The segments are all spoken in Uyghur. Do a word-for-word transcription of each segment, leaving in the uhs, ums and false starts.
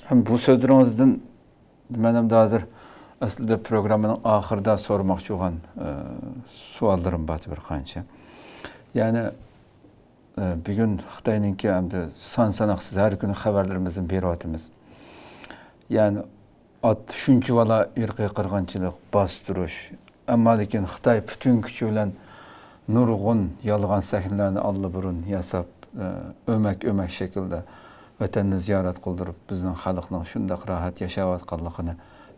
ھەم بۇ سۆزلىرىڭىزدىن مەن ئەمدى ھازىر ئەسلىدە پروگراممىنىڭ ئاخىرىدا سورىماقچى بولغان، ئە، سوئاللىرىم بار بىر قانچە. يەنى، ئە، بۈگۈن خىتاينىڭكى ئەمدى سان ساناقسىز ھەر كۈنى خەۋەرلىرىمىزدىن بېرىۋاتىمىز. يەنى، ئات-، شۇنچىۋالا ئىرقىي قىرغىنچىلىق، باستۇرۇش. ئەمما لېكىن خىتاي پۈتۈن كۈچى بىلەن نۇرغۇن يالغان سەھنىلەرنى ئاللىبۇرۇن ياساپ، ئە، ئۆمەك-ئۆمەك شەكىلدە ۋەتەننى زىيارەت قىلدۇرۇپ، بىزنىڭ خەلقنىڭ شۇنداق راھەت ياشاۋاتقانلىقىنى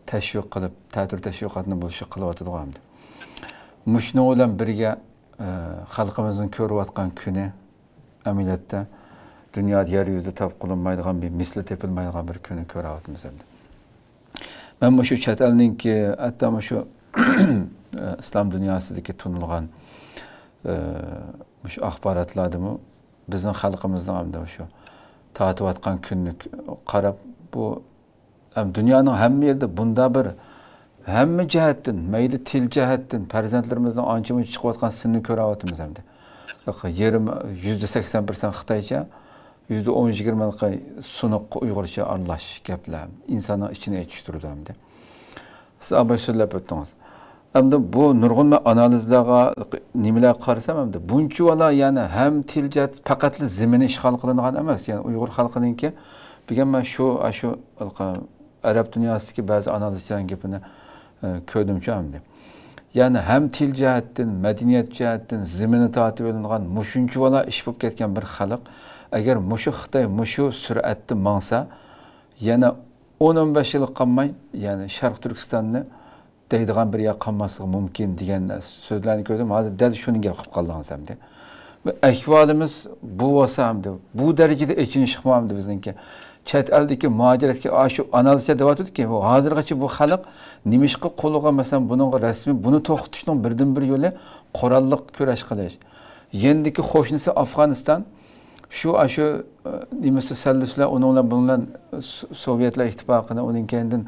تەشۋىق قىلىپ، تەتۈر تەشۋىقاتنى بولۇشى قىلىۋاتىدىغۇ ئەمدى. مۇشۇنىڭ بىلەن بىرگە، ئە، خەلقىمىزنىڭ كۆرۈۋاتقان كۈنى ئەمەلىيەتتە دۇنيادا يەر يۈزىدە تاپ قىلىنمايدىغان بىر، مىسلى تېپىلمايدىغان بىر كۈننى كۆرۈۋاتىمىز ئەمدى. مەن مۇشۇ چەت ئەلنىڭكى، ھەتتا مۇشۇ ئىسلام دۇنياسىدىكى تونۇلغان، ئە، مۇشۇ ئاخباراتلاردىمۇ بىزنىڭ خەلقىمىزنىڭ ئەمدى مۇشۇ تارتىۋاتقان كۈننى قاراپ، بۇ ھەم دۇنيانىڭ ھەممە يېرىدە بۇندا بىر ھەممە جەھەتتىن، مەيلى تىل جەھەتتىن پەرزەنتلىرىمىزنىڭ ئانچە-مۇنچە چىقىۋاتقان سىنىنى كۆرۈۋاتىمىز ئەمدى. يېرىم، يۈزدە سەكسەن پىرسەنت خىتايچە، يۈزدە ئون يىگىرمە سۇنۇق ئۇيغۇرچە ئارىلاش گەپلەر. ئىنساننىڭ ئىچىنى ئېچىشتۇرىدۇ ئەمدى. سىز ئاباي سۆزلەپ ئۆتتىڭىز. ئەمدى بۇ نۇرغۇن مەن ئانالىزلارغا، نېمىلەرگە قارىسام ئەمدى بۇنچىۋالا، يەنى ھەم تىل جەھەت پەقەتلا زېمىنى ئىشغال قىلىنغان ئەمەس. يەنى ئۇيغۇر خەلقىنىڭكى بۈگۈن مەن شۇ، شۇ ئەرەب دۇنياسىدىكى بەزى ئانالىزچىلارنىڭ گېپىنى، ئە، كۆردۈمچۇ ئەمدى. يەنى ھەم تىل جەھەتتىن، مەدەنىيەت جەھەتتىن زېمىنى تارتىۋېلىنغان مۇشۇنچىۋالا ئىش بولۇپ كەتكەن بىر خەلق، ئەگەر مۇشۇ خىتاي مۇشۇ سۈرئەتتە ماڭسا، يەنە ئون، ئون بەش يىلغا قالماي، يەنى شەرقىي تۈركىستاننى دەيدىغان بىر يەر قالماسلىقى مۇمكىن دېگەن سۆزلەرنى كۆردۈم. ھازىر دەل شۇنى گەپ قىلىپ قالدىڭىز ئەمدى. ۋە ئەھۋالىمىز بۇ بولسا ئەمدى، بۇ دەرىجىدە ئېچىنىشلىقمۇ ئەمدى بىزنىڭكى؟ چەت ئەلدىكى مۇھاجىرەتكە ئاشۇ ئانالىزچە دەۋاتىدۇكى، بۇ ھازىرغىچە بۇ خەلق نېمىشقا قولىغا، مەسىلەن، بۇنىڭغا رەسمىي، بۇنى توختىتىشنىڭ بىردىنبىر يولى قوراللىق كۈرەش قىلىش. يېنىدىكى قوشنىسى ئافغانىستان، شۇ، ئاشۇ، ئە، نېمىسى سەللىسىلەر، ئۇنىڭ بىلەن، بۇنىڭ بىلەن، ئە، سو-، سوۋېتلار ئىتتىپاقىنى، ئۇنىڭ كەينىدىن،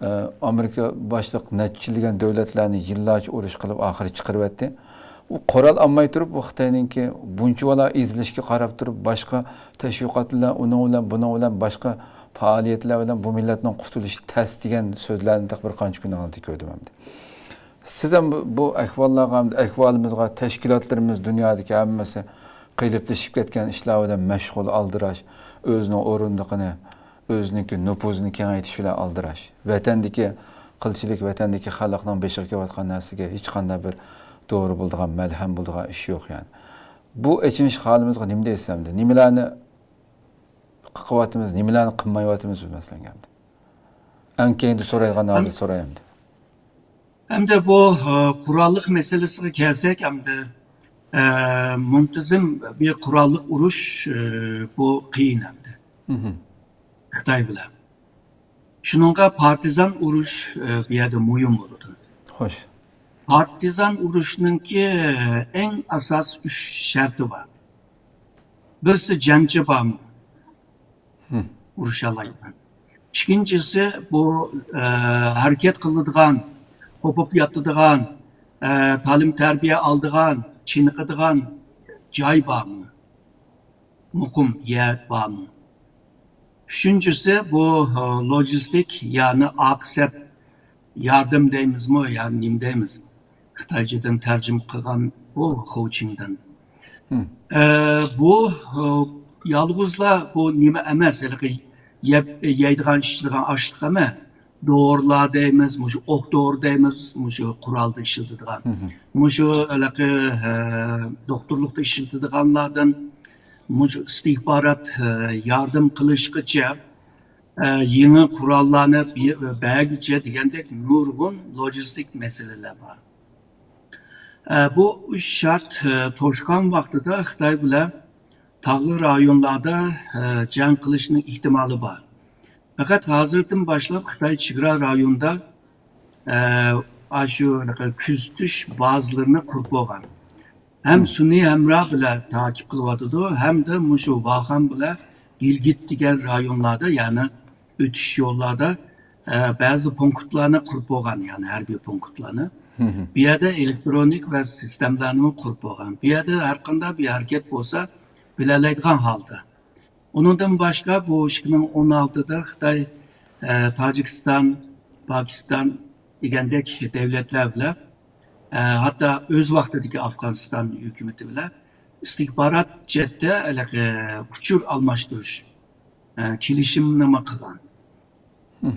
ئە، ئامېرىكا باشلىق نەچچە يىل دېگەن دۆلەتلەرنى يىللارچە ئۇرۇش قىلىپ، ئاخىرى چىقىرىۋەتتى. ئۇ قورال ئالماي تۇرۇپ، بۇ خىتاينىڭكى بۇنچىۋالا ئېزىلىشكە قاراپ تۇرۇپ، باشقا تەشۋىقات بىلەن، ئۇنىڭ بىلەن، بۇنىڭ بىلەن، باشقا پائالىيەتلەر بىلەن بۇ مىللەتنىڭ قۇتۇلۇشى تەس دېگەن سۆزلەرنى تېخى بىر قانچە كۈن ئالدى كۆردۈم ئەمدى. سىز ھەم بۇ، بۇ ئەھۋاللارغا، ئەھۋالىمىزغا، تەشكىلاتلىرىمىز دۇنيادىكى ھەممىسى قېلىپلىشىپ كەتكەن ئىشلار بىلەن مەشغۇل، ئالدىراش، ئۆزىنىڭ ئورۇندۇقىنى، ئۆزىنىڭكى نوپۇزىنى كېڭەيتىش بىلەن ئالدىراش. ۋەتەندىكى قىلچىلىك، ۋەتەندىكى خەلقنىڭ بېشىغا كېلىۋاتقان نەرسىگە ھېچقانداق بىر دورا بولىدىغان، مەلھەم بولىدىغان ئىش يوق، يەنى. بۇ ئېچىنىش ھالىمىزغا نېمە دەيسىز ئەمدى؟ نېمىلەرنى قىلىۋاتىمىز، نېمىلەرنى قىلمايۋاتىمىز، بىلمەسلىك ئەمدى. ئەڭ كەينىدە سورايدىغان، ھازىر سوراي ئەمدى. ئەمدى بۇ، ئە، قوراللىق مەسىلىسىگە كەلسەك، ئەمدى، ئە، مۇنتىزىم بىر قوراللىق ئۇرۇش، ئە، بۇ قىيىن ئەمدى. مھم. خىتاي بىلەن. شۇنىڭغا پارتىزان ئۇرۇش، ئە، بۇ يەردە مۇھىم بولىدۇ. خوش. پارتىزان ئۇرۇشنىڭكى، ئە، ئەڭ ئاساس ئۈچ شەرتى بار. بىرسى جەڭچى بارمۇ؟ مھم. ئۇرۇشالايدىغان. ئىككىنچىسى، بۇ، ئە، ھەرىكەت قىلىدىغان، قوپۇپ ياتىدىغان، ئە، تالىم تەربىيە ئالىدىغان، چېنىقىدىغان جاي بارمۇ؟ مۇقىم يەر بارمۇ؟ ئۈچىنچىسى، بۇ، ئە، لوجىستىك، يەنى ئارقا سەپ ياردەم دەيمىزمۇ، يا نېمە دەيمىز؟ خىتايچىدىن تەرجىمە قىلغان بۇ خوچىڭدىن. مم. ئە، بۇ، ئە، يالغۇزلا بۇ نېمە ئەمەس، ھېلىقى يەپ، يەيدىغان، ئىچىدىغان ئاشلىق ئەمەس. دورىلار دەيمىز، مۇشۇ ئوق دورا دەيمىز، مۇشۇ قورالدا ئىشلىتىدىغان. مم. مۇشۇ ھېلىقى، ئە، دوختۇرلۇقتا ئىشلىتىدىغانلاردىن مۇشۇ ئىستىخبارات، ئە، ياردەم قىلىشقىچە، ئە، يېڭى قوراللارنى بى-، بەرگۈچە دېگەندەك نۇرغۇن لوجىستىك مەسىلىلەر بار. ئە، بۇ ئۈچ شەرت، ئە، توشقان ۋاقتىدا خىتاي بىلەن تاغلىق رايونلاردا، ئە، جەڭ قىلىشنىڭ ئېھتىمالى بار. پەقەت ھازىردىن باشلاپ خىتاي چېگرا رايونىدا، ئە، ئاشۇ كۆزىتىش بازىلىرىنى قۇرۇپ بولغان. ھەم مم. سۈنئىي ھەمراھ بىلەن تاقىپ قىلىۋاتىدۇ، ھەمدە مۇشۇ ۋاخان بىلەن گىلگىت دېگەن رايونلاردا، يەنى ئۆتۈش يوللاردا، ئە، بەزى پونكىتلارنى قۇرۇپ بولغان، يەنى ھەربىي پونكىتلارنى. مم. بۇ يەردە ئېلېكترونىك ۋە سىستېمىلارنىمۇ قۇرۇپ بولغان. بۇ يەردە ھەر قانداق بىر ھەرىكەت بولسا، بىلەلەيدىغان ھالدا. ئۇنىڭدىن باشقا، بۇ ئىككى مىڭ ئون ئالتىدا خىتاي ئە، تاجىكىستان، پاكىستان دېگەندەك دۆلەتلەر بىلەن، ئە، ھەتتا ئۆز ۋاقتىدىكى ئافغانىستان ھۆكۈمىتى بىلەن ئىستىخبارات جەھەتتە ھېلىقى ئۇچۇر ئالماشتۇرۇش، ئە، كېلىشىمنىمۇ قىلغان.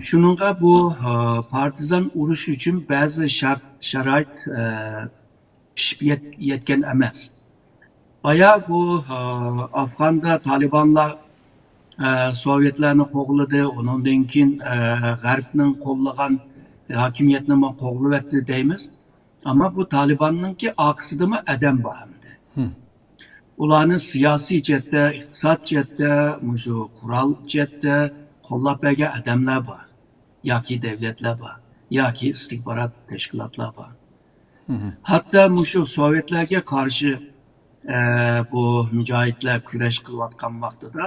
شۇنىڭغا بۇ، ئە، پارتىزان ئۇرۇش ئۈچۈن بەزى شەرت، شارائىت، ئە، پىشىپ يەت-، يەتكەن ئەمەس. بايا بۇ، ئە، ئافغاندا تالىبانلار، ئە، سوۋېتلارنى قوغلىدى، ئۇنىڭدىن كېيىن، ئە، غەربنىڭ قوللىغان ھاكىمىيەتنىمۇ قوغلىۋەتتى دەيمىز. ئەمما بۇ تالىباننىڭكى ئارقىسىدىمۇ ئادەم بار ئەمدى. ئۇلارنى سىياسىي جەھەتتە، ئىقتىساد جەھەتتە، مۇشۇ قورال جەھەتتە قوللاپ بەرگەن ئادەملەر بار. ياكى دۆلەتلەر بار. ياكى ئىستىخبارات تەشكىلاتلار بار. ھەتتا مۇشۇ سوۋېتلارغا قارشى، ئە، بۇ مۇجاھىدلار كۈرەش قىلىۋاتقان ۋاقتىدا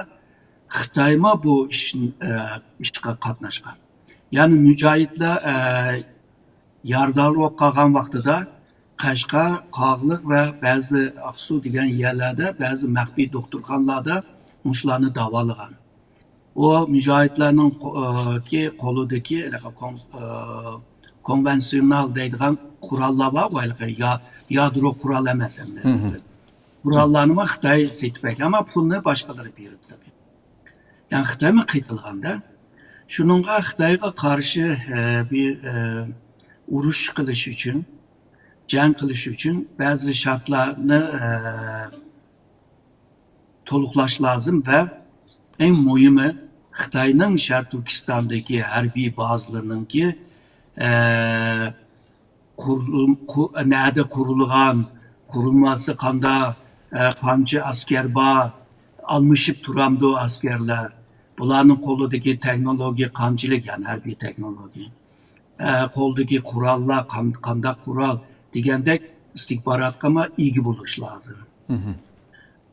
خىتايمۇ بۇ ئىش، ئە، ئىشقا قاتناشقان. يەنى مۇجاھىدلار، ئە، يارىدار بولۇپ قالغان ۋاقتىدا قەشقەر، قاغىلىق ۋە بەزى ئاقسۇ دېگەن يەرلەردە بەزى مەخپىي دوختۇرخانىلاردا مۇشۇلارنى داۋالىغان. ئۇ مۇجاھىدلارنىڭ قو-، ئى، كى قولىدىكى ھېلىقى كون-، ئى، كونۋېنسىيونال دەيدىغان قوراللار بارغۇ، ھېلىقى يا-، يادرو قورال ئەمەس ئەمدى. قوراللارنىمۇ خىتاي سېتىپ ئەكەلگەن، ئەمما پۇلنى باشقىلىرى بېرىدۇ تەبىئىي. يەنى خىتايمۇ قېتىلغاندا. شۇنىڭغا خىتايغا قارشى، ئە، بىر، ئە، ئۇرۇش قىلىش ئۈچۈن، جەڭ قىلىش ئۈچۈن بەزى شەرتلەرنى، ئە، تولۇقلاش لازىم ۋە ئەڭ مۇھىمى خىتاينىڭ شەرقىي تۈركىستاندىكى ھەربىي بازىلىرىنىڭكى، ئە، قۇرۇلۇم-، قۇ-، نەدە قۇرۇلغان، قۇرۇلمىسى قاندا-، ئە، قانچە ئەسكەر بار، ئالمىشىپ تۇرامدۇ ئەسكەرلەر، بۇلارنىڭ قولىدىكى تېخنولوگىيە قانچىلىك، يەنى ھەربىي تېخنولوگىيە، ئە، قولىدىكى قوراللار قان-، قانداق قورال دېگەندەك ئىستىخباراتقىمۇ ئىگە بولۇش لازىم.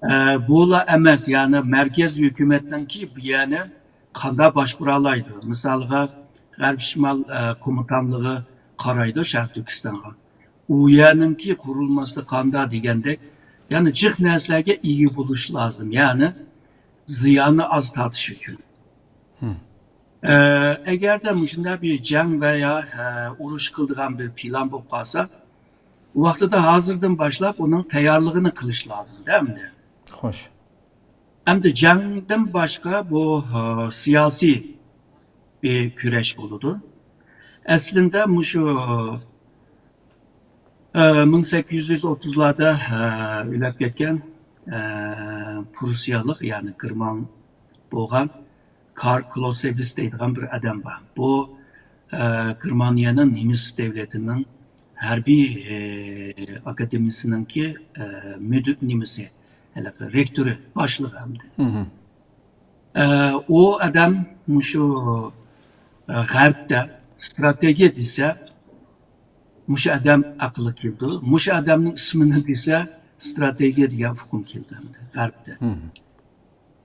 ئە، بۇلا ئەمەس، يەنى مەركەز ھۆكۈمەتنىڭكى بۇ يەرنى قانداق باشقۇرالايدۇ؟ مىسالغا، غەرب شىمال، ئە، كومىتانلىقى قارايدۇ شەرقىي تۈركىستانغا. ئۇ يەرنىڭكى قۇرۇلمىسى قانداق دېگەندەك، يەنى جىق نەرسىلەرگە ئىگە بولۇش لازىم. يەنى زىياننى ئاز تارتىش ئۈچۈن. ئە، ئەگەردە مۇشۇنداق بىر جەڭ ۋە يا، ئە، ئۇرۇش قىلىدىغان بىر پىلان بولۇپ قالسا، ۋاقتىدا ھازىردىن باشلاپ ئۇنىڭ تەييارلىقىنى قىلىش لازىم-دە ئەمدى. ئەمدى جەڭدىن باشقا بۇ، ئە، سىياسىي بىر كۈرەش بولىدۇ. ئەسلىندە مۇشۇ، ئە، مىڭ سەككىز يۈز ئوتتۇزلاردا، ئە، ئۆلۈپ كەتكەن، ئە، پۇرسىيالىق، يەنى گېرمان بولغان كارل كلوسېۋىس دەيدىغان بىر ئادەم بار. بۇ، ئە، گېرمانىيەنىڭ نېمىس دۆلىتىنىڭ ھەربىي، ئە، ئاكادېمىيىسىنىڭكى، ئە، مۇدىر نېمىسى، ھېلىقى رېكتورى، باشلىقى ئەمدى. ئە، ئۇ ئادەم مۇشۇ، ئە، غەربتە ستراتېگىيە دېسە، مۇشۇ ئادەم ئەقىلگە كېلىدۇ. مۇشۇ ئادەمنىڭ ئىسمىنى دېسە، ستراتېگىيە دېگەن ئۇقۇم كېلىدۇ ئەمدى غەربتە.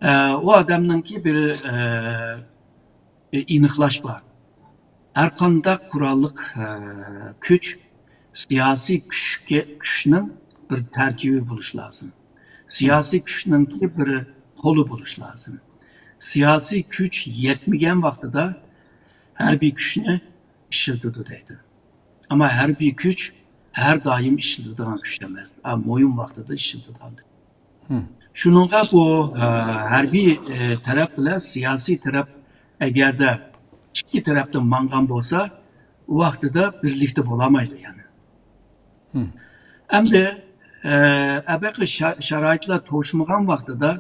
ئە، ئۇ ئادەمنىڭكى بىر، ئە، ئېنىقلاش بار. ھەر قانداق قوراللىق، ئە، كۈچ سىياسىي كۈچكە، كۈچنىڭ بىر تەركىبى بولۇشى لازىم. سىياسىي كۈچنىڭكى بىر قولى بولۇشى لازىم. سىياسىي كۈچ يەتمىگەن ۋاقتىدا ھەربىي كۈچنى ئىشلىتىدۇ دەيدۇ. ئەمما ھەربىي كۈچ ھەر دائىم ئىشلىتىدىغان كۈچ ئەمەس. ئا، مۇھىم ۋاقتىدا ئىشلىتىدىغان. شۇنىڭغا بۇ، ئە، ھەربىي، ئە، تەرەپ بىلەن سىياسىي تەرەپ ئەگەردە ئىككى تەرەپتىن ماڭغان بولسا، ئۇ ۋاقتىدا بىرلىكتە بولالمايدۇ يەنە. ئەمدى، ئە، ئەبەقى شا-، شارائىتلار توشمىغان ۋاقتىدا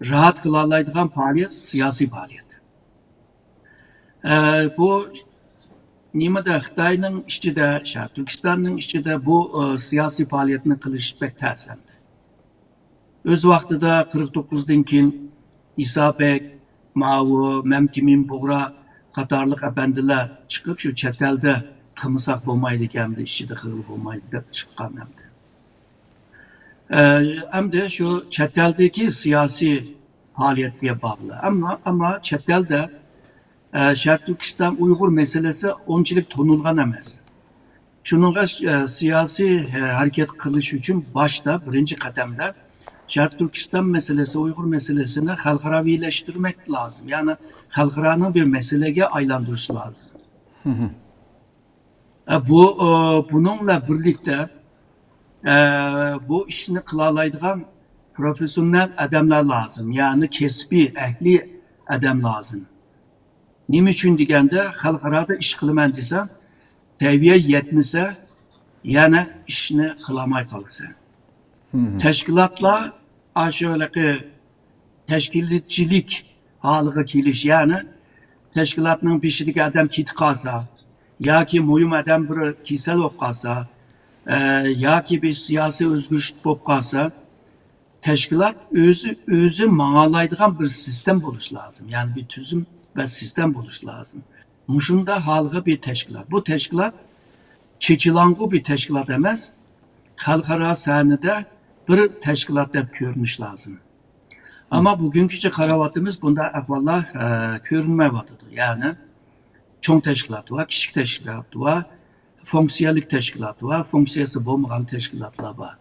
راھەت قىلالايدىغان پائالىيەت سىياسىي پائالىيەت. ئە، بۇ نېمىدە خىتاينىڭ ئىچىدە، شەرقىي تۈركىستاننىڭ ئىچىدە بۇ، ئە، سىياسىي پائالىيەتنى قىلىش بەك تەس ئەمدى. ئۆز ۋاقتىدا قىرىق توققۇزدىن كېيىن ئىسا بەگ، ماۋۇ مەمتىمىن بۇغرا قاتارلىق ئەپەندىلەر چىقىپ، شۇ چەت ئەلدە قىلمىساق بولمايدىكەن، ئىچىدە قىلغىلى بولمايدۇ دەپ چىققان ئەمدى. ئە، ئەمدى شۇ چەت ئەلدىكى سىياسىي پائالىيەتكە باغلىق. ئەمما، ئەمما چەت ئەلدە، ئە، شەرقىي تۈركىستان ئۇيغۇر مەسىلىسى ئۇنچىلىك تونۇلغان ئەمەس. شۇنىڭغا، ئە، سىياسىي، ئە، ھەرىكەت قىلىش ئۈچۈن باشتا، بىرىنچى قەدەمدە شەرقىي تۈركىستان مەسىلىسى، ئۇيغۇر مەسىلىسىنى خەلقئاراۋىلەشتۈرمەك لازىم. يەنى خەلقئارانىڭ بىر مەسىلىگە ئايلاندۇرۇش لازىم. ئە، بۇ، ئە، بۇنىڭ بىلەن بىرلىكتە، ئە، بۇ ئىشنى قىلالايدىغان پروفېسسىونال ئادەملەر لازىم. يەنى كەسپىي، ئەھلى ئادەم لازىم. نېمە ئۈچۈن دېگەندە، خەلقئارادا ئىش قىلىمەن دېسەڭ، سەۋىيە يەتمىسە، يەنە ئىشنى قىلالماي قالىسەن. تەشكىلاتلار ئاشۇ ھېلىقى تەشكىلاتچىلىك ھالىغا كېلىش، يەنى تەشكىلاتنىڭ بېشىدىكى ئادەم كېتىپ قالسا، ياكى مۇھىم ئادەم بىر كېسەل بولۇپ قالسا، ئە، ياكى بىر سىياسىي ئۆزگىرىش بولۇپ قالسا، تەشكىلات ئۆزى، ئۆزى ماڭالايدىغان بىر سىستېم بولۇش لازىم. يەنى بىر تۈزۈم ۋە سىستېم بولۇش لازىم. مۇشۇنداق ھالغا بىر تەشكىلات. بۇ تەشكىلات چېچىلاڭغۇ بىر تەشكىلات ئەمەس، خەلقئارا سەھنىدە بىر تەشكىلات دەپ كۆرۈنۈش لازىم. ئەمما بۈگۈنگىچە قاراۋاتىمىز، بۇنداق ئەھۋاللار، ئە، كۆرۈنمەيۋاتىدۇ. يەنى چوڭ تەشكىلات بار، كىچىك تەشكىلات بار، فۇنكسىيەلىك تەشكىلات بار، فۇنكسىيەسى بولمىغان تەشكىلاتلار بار.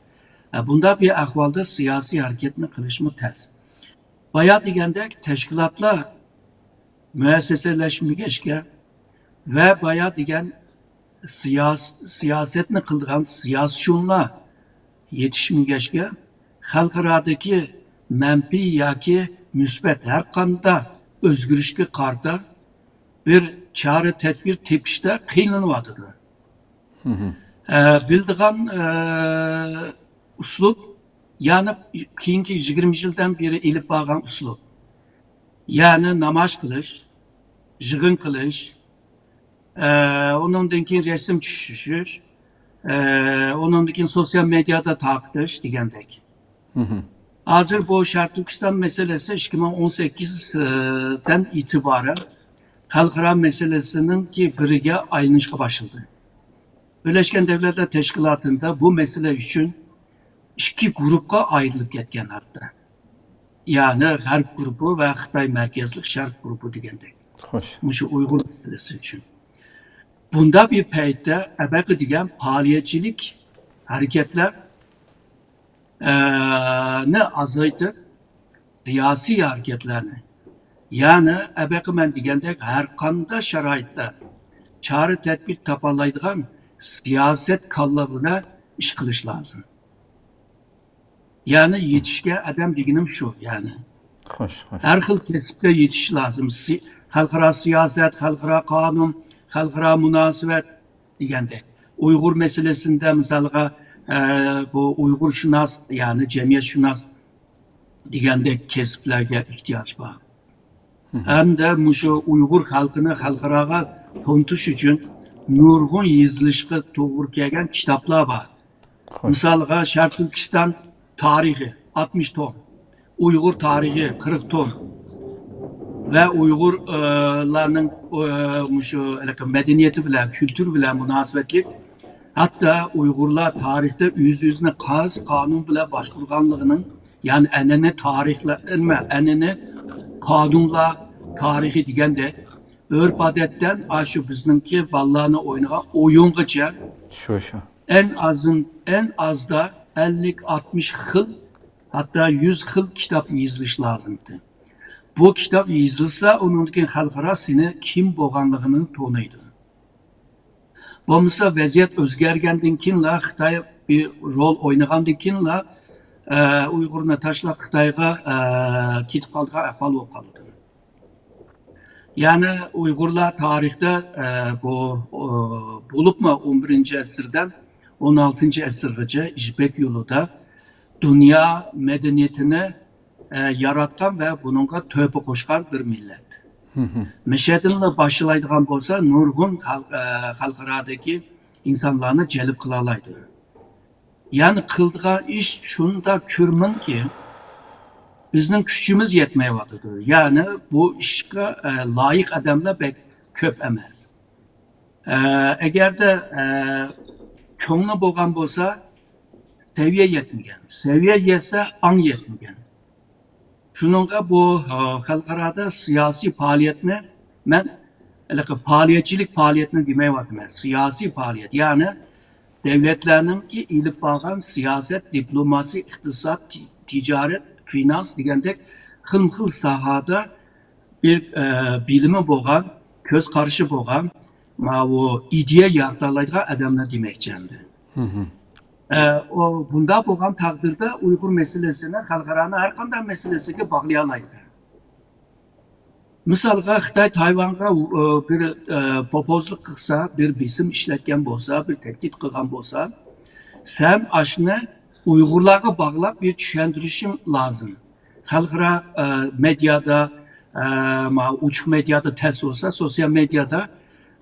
ئە، بۇنداق بىر ئەھۋالدا سىياسىي ھەرىكەتنى قىلىشمۇ تەس. بايا دېگەندەك تەشكىلاتلار مۇئەسسەسەلەشمىگەچكە ۋە بايا دېگەن سىياس-، سىياسەتنى قىلىدىغان سىياسىيونلار يېتىشمىگەچكە، خەلقئارادىكى مەنپىي ياكى مۇسبەت ھەر قانداق ئۆزگىرىشكە قارىتا بىر چارە تەدبىر تېپىشتا قىينىلىۋاتىدۇ. ئە، بىلىدىغان، ئە، ئۇسلۇب، يەنى كېيىنكى يىگىرمە يىلدىن بېرى ئېلىپ بارغان ئۇسلۇب. يەنى نامايىش قىلىش، يىغىن قىلىش، ئە، ئۇنىڭدىن كېيىن رەسىم چۈشۈرۈش، ئە، ئۇنىڭدىن كېيىن سوتسىيال مېدىيادا تارقىتىش دېگەندەك. ھازىر بۇ شەرقىي تۈركىستان مەسىلىسى ئىككى مىڭ ئون سەككىزدىن ئېتىبارەن خەلقئارا مەسىلىسىنىڭكى بىرىگە ئايلىنىشقا باشلىدى. بىرلەشكەن دۆلەتلەر تەشكىلاتىدا بۇ مەسىلە ئۈچۈن ئىككى گۇرۇپقا ئايرىلىپ كەتكەن ھەتتا. يەنى غەرب گۇرۇپى ۋە خىتاي مەركەزلىك شەرق گۇرۇپى دېگەندەك. خوش. مۇشۇ ئۇيغۇر مەسىلىسى ئۈچۈن. بۇنداق بىر پەيتتە ئەبەقە دېگەن پائالىيەتچىلىك ھەرىكەتلەر، ئە، نى ئازايتىپ، سىياسىي ھەرىكەتلەرنى، يەنى ئەبەقە مەن دېگەندەك ھەر قانداق شارائىتتا چارە تەدبىر تاپالايدىغان سىياسەت كاللىلىرى بىلەن ئىش قىلىش لازىم. يەنى يېتىشكەن ئادەم دېگىنىم شۇ، يەنى. خوش، خوش. ھەر خىل كەسىپكە يېتىش لازىم. سى-، خەلقئارا سىياسەت، خەلقئارا قانۇن، خەلقئارا مۇناسىۋەت دېگەندەك. ئۇيغۇر مەسىلىسىندە مىسالغا، ئە، بۇ ئۇيغۇرشۇناس، يەنى جەمئىيەتشۇناس دېگەندەك كەسىپلەرگە ئېھتىياج بار. ھەمدە مۇشۇ ئۇيغۇر خەلقىنى خەلقئاراغا تونۇتۇش ئۈچۈن نۇرغۇن يېزىلىشقا توغرا كەلگەن كىتابلار بار. خوش. مىسالغا، شەرقىي تۈركىستان تارىخى، ئاتمىش توم، ئۇيغۇر تارىخى، قىرىق توم ۋە ئۇيغۇر، ئە، لارنىڭ، ئە، مۇشۇ ھېلىقى مەدەنىيىتى بىلەن، كۈلتۈرى بىلەن مۇناسىۋەتلىك، ھەتتا ئۇيغۇرلار تارىختا ئۆز-ئۆزىنى قايسى قانۇن بىلەن باشقۇرغانلىقىنىڭ، يەنى ئەنئەنە تارىخلار، نېمە، ئەنئەنە قانۇنلار تارىخى دېگەندەك، ئۆرپ-ئادەتتىن ئاشۇ بىزنىڭكى بالىلارنى ئوينىغان ئويۇنغىچە شۇ، شۇ. ئەن ئازىن-، ئەن ئازدا ئەللىك، ئاتمىش خىل، ھەتتا يۈز خىل كىتاب يېزىلىش لازىمتى. بۇ كىتاب يېزىلسا، ئۇنىڭدىن كېيىن خەلقئارا سېنى كىم بولغانلىقىنى تونۇيدۇ. بولمىسا، ۋەزىيەت ئۆزگەرگەندىن كېيىنلا، خىتاي بىر رول ئوينىغاندىن كېيىنلا، ئە، ئۇيغۇرنى تاشلاپ خىتايغا، ئە، كېتىپ قالىدىغان ئەھۋال بولۇپ قالىدۇ. يەنى ئۇيغۇرلار تارىختا، ئە، بۇ، ئۇ، بولۇپمۇ ئون بىرىنچى ئەسىردىن ئون ئالتىنچى ئەسىرغىچە يىپەك يولىدا دۇنيا مەدەنىيىتىنى، ئە، ياراتقان ۋە بۇنىڭغا تۆھپە قوشقان بىر مىللەت. مىشەدىنلا باشلايدىغان بولسا، نۇرغۇن خەل-، ئە، خەلقئارادىكى ئىنسانلارنى جەلپ قىلالايدۇ. يەنى قىلىدىغان ئىش شۇنداق كۆرمەڭكى، بىزنىڭ كۈچىمىز يەتمەيۋاتىدۇ. يەنى بۇ ئىشقا، ئە، لايىق ئادەملەر بەك كۆپ ئەمەس. ئە، ئەگەردە، ئە، كۆڭلى بولغان بولسا، سەۋىيە يەتمىگەن. سەۋىيە يەتسە، ئاڭ يەتمىگەن. شۇنىڭغا بۇ، ئە، خەلقئارادا سىياسىي پائالىيەتنى، مەن ھېلىقى پائالىيەتچىلىك پائالىيەتنى دېمەيۋاتىمەن، سىياسىي پائالىيەت، يەنى دۆلەتلەرنىڭكى ئېلىپ بارغان سىياسەت، دىپلوماسىي، ئىقتىساد، تى-، تىجارەت، فىنانس دېگەندەك خىلمۇ خىل ساھەدە بىر ئە، بىلىمى بولغان، كۆز قارىشى بولغان، ماۋۇ ئىدىيە يارىتالايدىغان ئادەملەر دېمەكچى ئەمدى. ئە، ئۇ بۇنداق بولغان تەقدىردە ئۇيغۇر مەسىلىسىنى خەلقئارانىڭ ھەر قانداق مەسىلىسىگە باغلىيالايسەن. مىسالغا، خىتاي تايۋانغا ئۇ، بىر ئە، بوپبوزلۇق قىلسا، بىر بېسىم ئىشلەتكەن بولسا، بىر تەھدىت قىلغان بولسا، سەن ئاشۇنى ئۇيغۇرلارغا باغلاپ بىر چۈشەندۈرۈشۈڭ لازىم. خەلقئارا ئە، مېدىيادا، ئە، ماۋۇ ئوچۇق مېدىيادا تەس بولسا، سوتسىيال مېدىيادا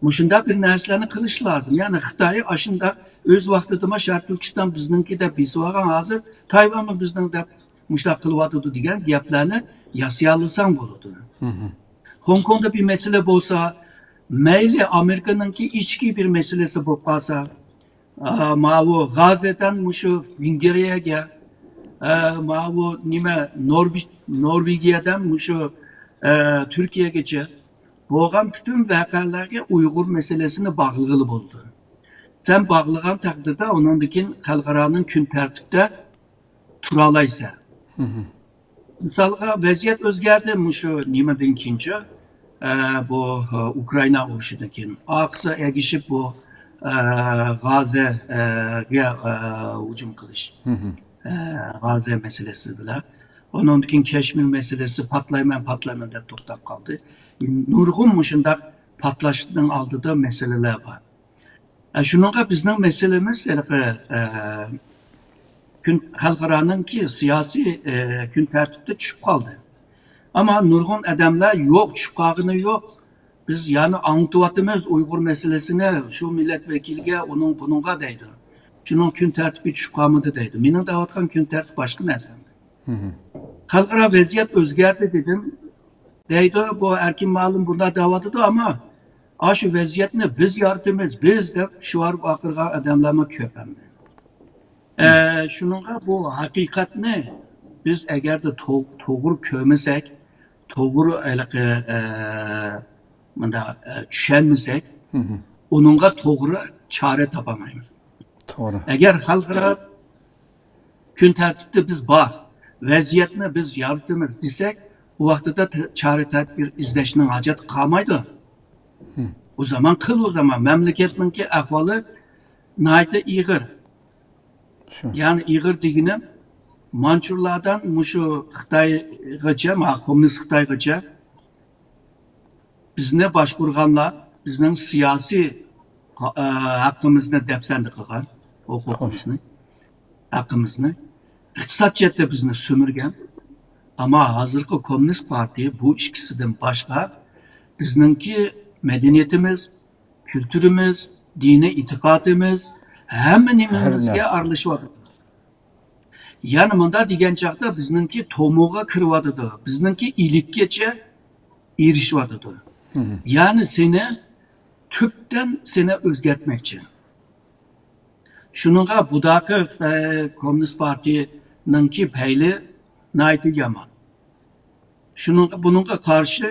مۇشۇنداق بىر نەرسىلەرنى قىلىش لازىم. يەنى خىتاي ئاشۇنداق ئۆز ۋاقتىدىمۇ شەرقىي تۈركىستان بىزنىڭكى دەپ بېسىۋالغان، ھازىر تايۋانمۇ بىزنىڭ دەپ مۇشۇنداق قىلىۋاتىدۇ دېگەن گەپلەرنى ياسىيالىساڭ بولىدۇ. خوڭكوڭدا بىر مەسىلە بولسا، مەيلى ئامېرىكىنىڭكى ئىچكى بىر مەسىلىسى بولۇپ قالسا، ئا، ماۋۇ غازەدىن مۇشۇ ۋېنگرىيەگە، ئا، ماۋۇ نېمە، نورۋېگ-، نورۋېگىيەدىن مۇشۇ، ئا، تۈركىيەگىچە بولغان پۈتۈن ۋەقەلەرگە ئۇيغۇر مەسىلىسىنى باغلىغىلى بولىدۇ. سەن باغلىغان تەقدىردە ئۇنىڭدىن كېيىن خەلقئارانىڭ كۈن تەرتىپتە تۇرالايسەن. مىسالغا، ۋەزىيەت ئۆزگەردى مۇشۇ نېمىدىن كېيىنچە، ئە، بۇ، ئە، ئۇكرائىنا ئۇرۇشىدىن كېيىن. ئارقىسىغا ئەگىشىپ بۇ، ئە، غازەگە، ئە، ھۇجۇم قىلىش. ئە، غازە مەسىلىسى بىلەن. ئۇنىڭدىن كېيىن كەشمىر مەسىلىسى پاتلايمەن، پاتلايمەن دەپ توختاپ قالدى. نۇرغۇن مۇشۇنداق پاتلاشنىڭ ئالدىدا مەسىلىلەر بار. ئە، شۇنىڭغا بىزنىڭ مەسىلىمىز ھېلىقى، ئە، كۈن، خەلقئارانىڭكى سىياسىي، ئە، كۈن تەرتىپتە چۈشۈپ قالدى. ئەمما نۇرغۇن ئادەملەر يوق، چۈشۈپ قالغىنى يوق. بىز يەنە ئاڭلىتىۋاتىمىز ئۇيغۇر مەسىلىسىنى شۇ مىللەت ۋەكىلىگە، ئۇنىڭ بۇنىڭغا دەيدۇ. شۇنىڭ كۈن تەرتىپى چۈشۈپ قالمىدى دەيدۇ. مېنىڭ دەۋاتقان كۈن تەرتىپ باشقا نەرسە. خەلقئارا ۋەزىيەت ئۆزگەردى دېدىم. دەيدۇ، بۇ ئەركىن مۇئەللىم بۇنداق دەۋاتىدۇ، ئەمما ئاشۇ ۋەزىيەتنى بىز يارىتىمىز، بىز دەپ شوئار ۋارقىرىغان ئادەملەرمۇ كۆپ ئەمدى. ئە، شۇنىڭغا بۇ ھەقىقەتنى بىز ئەگەردە تو-، توغرا كۆرمىسەك، توغرا ھېلىقى، ئە، مۇنداق، ئە، چۈشەنمىسەك، ئۇنىڭغا توغرا چارە تاپالمايمىز. توغرا. ئەگەر خەلقئارا كۈن تەرتىپتە بىز بار، ۋەزىيەتنى بىز يارىتىمىز دېسەك، ئۇ ۋاقتىدا تە-، چارە تەدبىر ئىزدەشنىڭ ھاجەتى قالمايدۇ. ئۇ زامان قىل، ئۇ زامان مەملىكەتنىڭكى ئەھۋالى ناھايىتى ئېغىر. شۇ. يەنى ئېغىر دېگىنىم، مانچۇرلاردىن مۇشۇ خىتايغىچە، ما، كوممۇنىست خىتايغىچە بىزنى باشقۇرغانلار بىزنىڭ سىياسىي، ئە، ھەققىمىزنى دەپسەندە قىلغان، ھوقۇقىمىزنى، ھەققىمىزنى، ئىقتىساد جەھەتتە بىزنى سۈمۈرگەن. ئەمما ھازىرقى كوممۇنىست پارتىيە بۇ ئىككىسىدىن باشقا بىزنىڭكى مەدەنىيىتىمىز، كۈلتۈرىمىز، دىنىي ئېتىقادىمىز، ھەممە نېمىمىزگە ئارىلىشىۋاتىدۇ. يەنى مۇنداق دېگەن چاغدا بىزنىڭكى تومۇرغا كىرىۋاتىدۇ، بىزنىڭكى ئىلىككىچە ئېرىشىۋاتىدۇ. يەنى سېنى تۈپتىن سېنى ئۆزگەرتمەكچى. شۇنىڭغا بۇداقى خىتاي كوممۇنىست پارتىيىنىڭكى پەيلى ناھايىتى يامان. شۇنىڭ، بۇنىڭغا قارشى،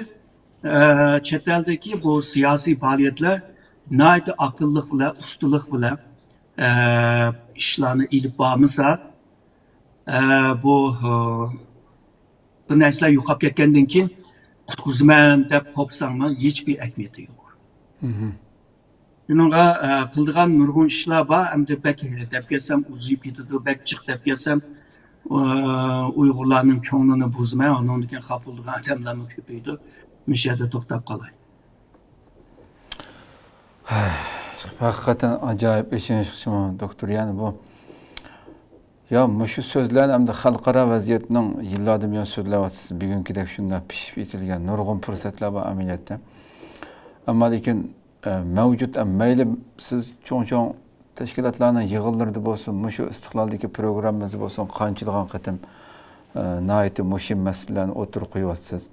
ئە، چەت ئەلدىكى بۇ سىياسىي پائالىيەتلەر ناھايىتى ئاقىللىق بىلەن، ئۇستىلىق بىلەن، ئە، ئىشلارنى ئېلىپ بارمىسا، ئە، بۇ، ئە، بۇ نەرسىلەر يوقاپ كەتكەندىن كېيىن قۇتقۇزىمەن دەپ قوپساڭمۇ ھېچبىر ئەھمىيىتى يوق. شۇنىڭغا، ئە، قىلىدىغان نۇرغۇن ئىشلار بار. ئەمدى بەك دەپ كەتسەم ئۇزىيىپ كېتىدۇ، بەك جىق دەپ كەتسەم، ئە، ئۇيغۇرلارنىڭ كۆڭلىنى بۇزىمەن، ئۇنىڭدىن كېيىن خاپا بولىدىغان ئادەملەرمۇ كۆپىيىدۇ. مۇشۇ يەردە توختاپ قالاي. ھەقىقەتەن ئاجايىپ ئېچىنىشلىق، دوكتور. يەنى بۇ، يا، مۇشۇ سۆزلەرنى ئەمدى خەلقئارا ۋەزىيەتنىڭ يىللاردىن بۇيان سۆزلەۋاتىسىز. بۈگۈنكىدەك شۇنداق پىشىپ ئېيتىلگەن نۇرغۇن پۇرسەتلەر بار ئەمەلىيەتتە. ئەمما لېكىن، ئە، مەۋجۇت، ئە، مەيلى سىز چوڭ-چوڭ تەشكىلاتلارنىڭ يىغىنلىرىدا بولسۇن، مۇشۇ ئىستىقلالدىكى پروگراممىمىزدا بولسۇن، قانچىلىغان قېتىم، ئە، ناھايىتى مۇھىم مەسىلىلەرنى ئوتتۇرىغا قويۇۋاتىسىز.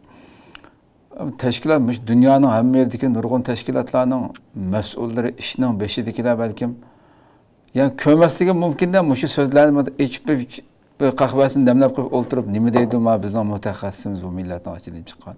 تەشكىلات، مۇشۇ دۇنيانىڭ ھەممە يېرىدىكى نۇرغۇن تەشكىلاتلارنىڭ مەسئۇللىرى، ئىشنىڭ بېشىدىكىلەر بەلكىم، يەنى كۆرمەسلىكى مۇمكىن-دە، مۇشۇ سۆزلەرنى ئېچىپ بىر، بىر قەھۋەسىنى دەملەپ قويۇپ ئولتۇرۇپ، نېمە دەيدۇ ما بىزنىڭ مۇتەخەسسىسىمىز، بۇ مىللەتنىڭ ئىچىدىن چىققان.